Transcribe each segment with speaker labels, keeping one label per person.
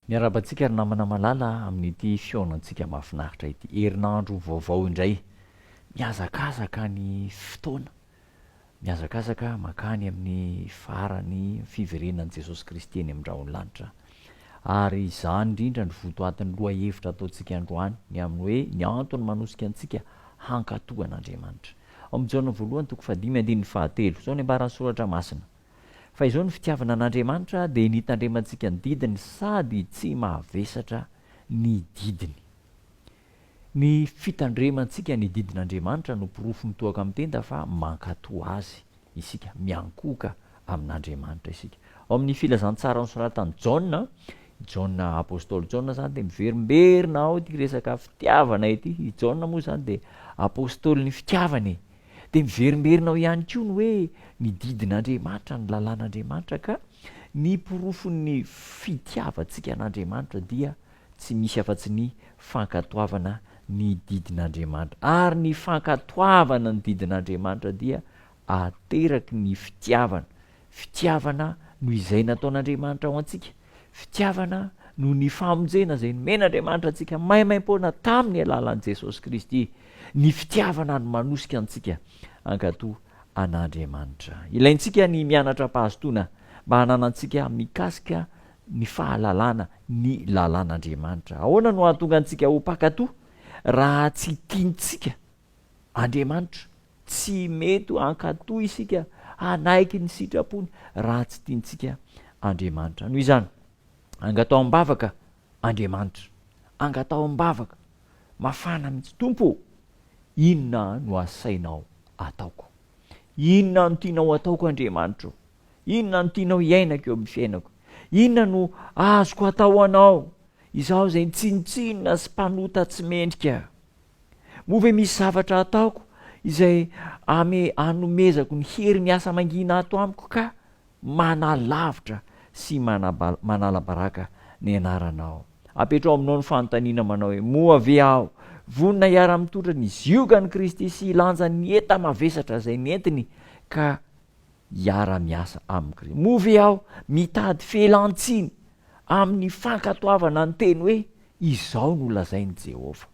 Speaker 1: Miarahaba antsika ry namana malala amin'ity fihaonantsika mahafinaritra ity. Herinandro vaovao indray. Mihazakazaka ny fotoana. Mihazakazaka mankany amin'ny farany fiverenan'i Jesosy Kristy eny amin'ny rahon'ny lanitra. Ary izany indrindra no votoatin'ny lohahevitra ataontsika androany, ny amin'ny hoe ny antony manosika antsika hankatò an'Andriamanitra. Ao amin'ny Jaona voalohany toko fahadimy andininy fahatelo, izao ny ambaran'ny Soratra Masina. Fa izao ny fitiavana an'Andriamanitra dia ny hitandremantsika ny didiny sady tsy mahavesatra ny didiny. Ny fitandremantsika ny didin'Andriamanitra no porofo mitohaka amin'ny tenda fa mankatò Azy isika, miankohoka amin'Andriamanitra isika. Ao amin'ny filazantsara nosoratan'i Jaona, Jaona apostoly Jaona izany dia miverimberina ao ity resaka fitiavana ity. I Jaona moa izany dia apostolin'ny fitiavana e. Dia miverimberina ao ihany koa ny hoe ny didin'Andriamanitra, ny lalàn'Andriamanitra ka ny porofon'ny fitiavantsika an'Andriamanitra dia tsy misy afa-tsy ny fankatoavana ny didin'Andriamanitra. Ary ny fankatoavana ny didin'Andriamanitra dia ateraky ny fitiavana. Fitiavana noho izay nataon'Andriamanitra ho antsika. Fitiavana noho ny famonjena izay nomen'Andriamanitra antsika maimaimpoana tamin'ny alalan'i Jesosy Kristy. Ny fitiavana no manosika antsika hankatò an'Andriamanitra. Ilaintsika ny mianatra am-pahazotoana mba hananantsika mikasika ny fahalalana ny lalàn'Andriamanitra. Ahoana no hahatonga antsika ho mpankatò raha tsy tiantsika Andriamanitra? Tsy mety hankatò isika hanaiky ny sitrapony raha tsy tiantsika Andriamanitra. Noho izany, angataho am-bavaka Andriamanitra. Angataho am-bavaka. Mafana mihitsy. Tompo ô, inona no asainao ataoko? Inona no tianao ataoko Andriamanitra ô? Inona no tianao hiainako eo amin'ny fiainako? Inona no azoko atao anao, izaho izay nitsinontsinona sy mpanota tsy mendrika? Moa ve misy zavatra ataoko izay ame anomezako ny hery miasa mangina ato amiko ka manalavitra sy manala baraka ny anaranao? Apetraho aminao ny fanontaniana manao hoe, Moa ve aho vonona hiara-mitondra ny ziogan'i Kristy sy hilanja ny enta-mavesatra izay nentiny ka hiara-miasa amin'i Kristy? Moa ve aho mitady felan-tsiny amin'ny fankatoavana ny teny hoe, Izao no lazain'i Jehovah?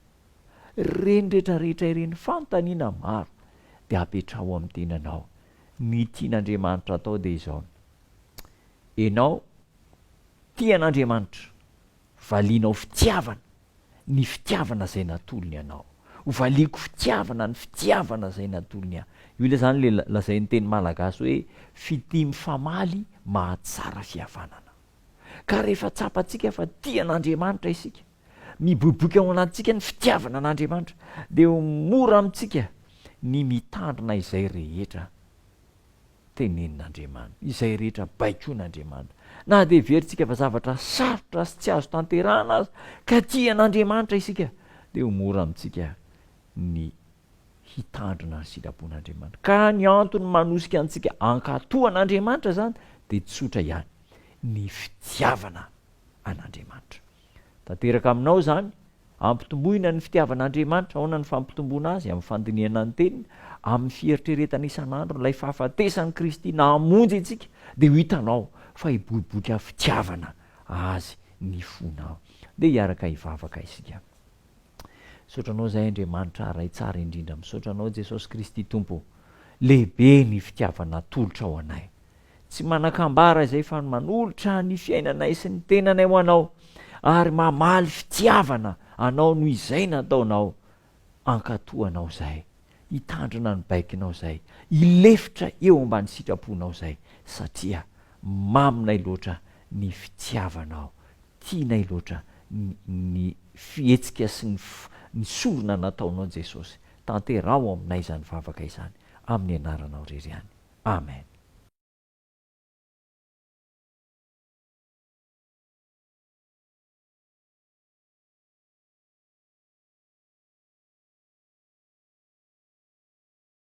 Speaker 1: Ireny rehetrarehetra ireny fanontaniana maro dia apetraho amin'ny tenanao. Ny tian'Andriamanitra atao dia izao, Ianao tia an'Andriamanitra, valianao fitiavana ny fitiavana izay natolony anao. Hovaliako fitiavana ny fitiavana izay natolony ahy. Io ilay izany ilay lazain'ny teny malagasy hoe fitia mifamaly mahatsara fihavanana. Ka rehefa tsapantsika fa tia an'Andriamanitra isika, miboiboika ao anatintsika ny fitiavana an'Andriamanitra, dia ho mora amintsika ny mitandrina izay rehetra tenenin'Andriamanitra, izay rehetra baikoin'Andriamanitra. Na dia heverintsika fa zavatra sarotra sy tsy azo tanterahana aza, ka tia an'Andriamanitra isika, dia ho mora amintsika ny hitandrina ny sitrapon'Andriamanitra. Ka ny antony manosika antsika hankatò an'Andriamanitra izany dia tsotra ihany, ny fitiavana an'Andriamanitra. Tanteraka aminao izany, ampitomboina ny fitiavan'Andriamanitra. Ahoana ny fampitomboana azy? Amin'ny fandinihana ny Teniny, amin'ny fieritreretana isan'andro ilay fahafatesan'i Kristy nahamonjy antsika, dia ho hitanao fa hiboiboika fitiavana Azy ny fonao. Ndeha hiaraka hivavaka isika. Misaotra Anao izahay Andriamanitra Ray tsara indrindra. Misaotra Anao Jesosy Kristy Tompo. Lehibe ny fitiavana atolotrao anay. Tsy manan-kambara izay fa ny manolotra ny fiainanay sy ny tenanay ho Anao ary mamaly fitiavana Anao noho izay nataonao. Ankatoa Anao izahay. Hitandrina ny baikonao izahay. Hilefitra eo ambany sitraponao izahay satria maminay loatra ny fitiavanao. Tianay loatra ny ny fihetsika sy ny ny sorona nataonao Jesosy. Tanteraho aminay izany vavaka izany amin'ny anaranao irery ihany. Amen.